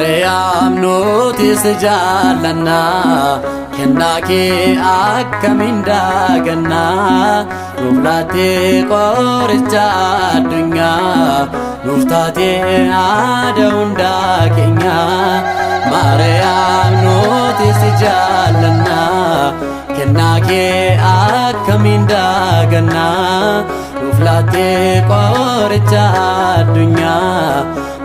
Maariyaam nuti si jaallannaa kennaa kee akkamiin daagannaa nuuf laattee qoricha addunyaa nuuf taatee haadha hundaa keenyaa. Maariyaam nuti si jaallannaa kennaa kee akkamiin daagannaa nuuf laattee qoricha addunyaa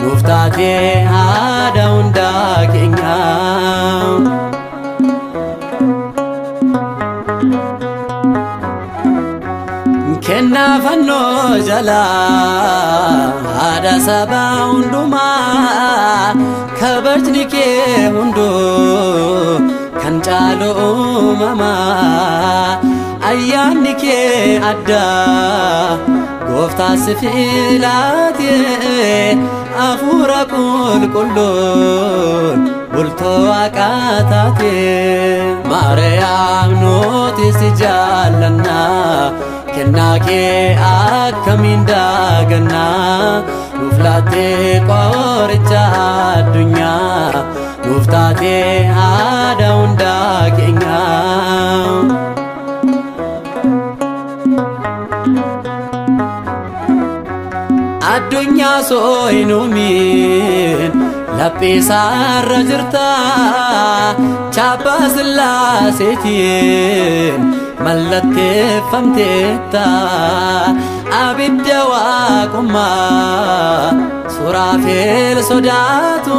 nuuf taatee haadha hundaa keenyaa. Kennaa fannoo jalaa haadha saba hundumaa kabajni kee hunduu kan caalu uumamaa ayyaanni kee addaa gooftaa si filatee hafuura qulqulluun bultoo waaqaa taate. Maariyaam nuti si jaallannaa kennaa kee akkamiin daagannaa nuuf laattee qoricha addunyaa nuuf taatee haadha hundaa keenyaa. Addunyaa soo hin uumin lapheessaarra jirta chaappaa Sillaaseetiin mallatteeffamteetta abidda waaqummaa Suraafeel sodaatu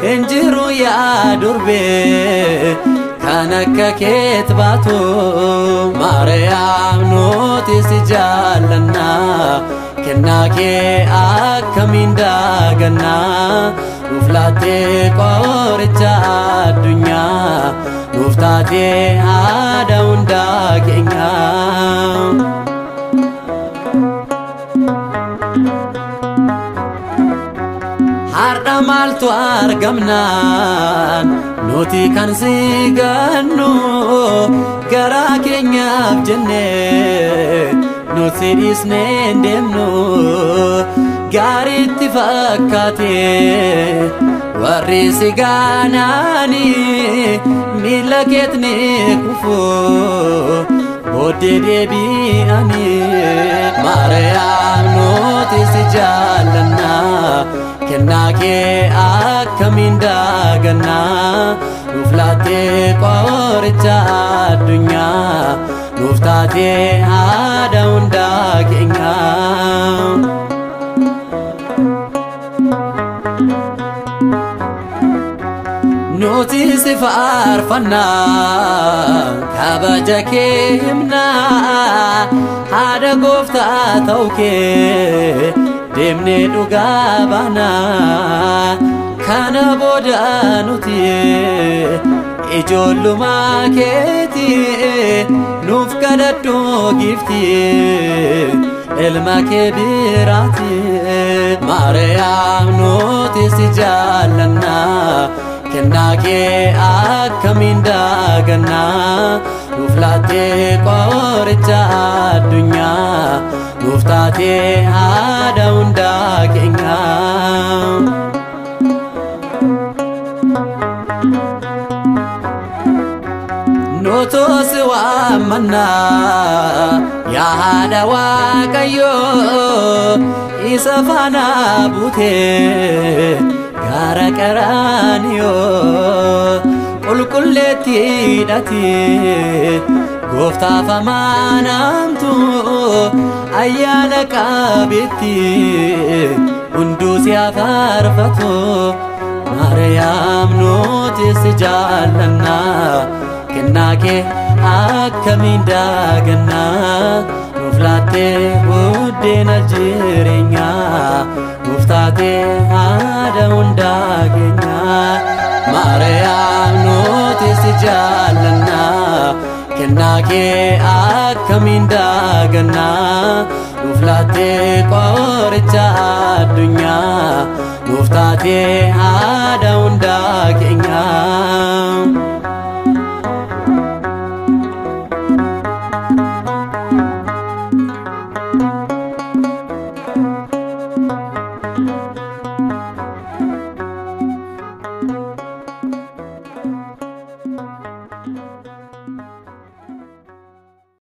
hin jiru yaa durbee kan akka keet baatu. Maariyaam nuti si jaallannaa kennaa kee akkamiin daagannaa nuuf laattee qoricha addunyaa nuuf taatee haadha hundaa keenyaa. Har'a maaltu argamnaan nuti kan si gannu garaa keenyaaf jennee nuti dhiisnee hin deemnu gaariitti fakkaatee warri si gaanaanii miila keetni kufu booddee deebi'anii. Maariyaam nuti si jaallannaa kennaa kee akkamiin daagannaa nuuf laattee qoricha addunyaa nuuf taatee haadha hundaa keenyaa. Nuti si faarfannaa kabaja kee himnaa haadha gooftaa ta'uu kee deemnee dhugaa baanaa kana booda nuti ijoollummaa keeti nuuf kadhadhu giiftii ilma kee biraati. Maariyaam nuti si jaallannaa kennaa kee akkamiin daagannaa nuuf laattee qoricha addunyaa nuuf taatee haadha hundaa keenyaa. Nutu si waammannaa yaa haadha Waaqayyoo isa faana buutee gaara Qaraaniyoo qulqulleettiidhati gooftaaf amanamtu ayyaana qabeetti hunduu si faarfatu. Maariyaam nuti si jaallannaa kennaa kee akkamiin daagannaa nuuf laattee buddeena jireenyaa nuuf taatee haadha hundaa keenyaa. Maariyaam nuti si jaallannaa kennaa kee akkamiin daagannaa nuuf laattee qoricha addunyaa nuuf taatee haadha hundaa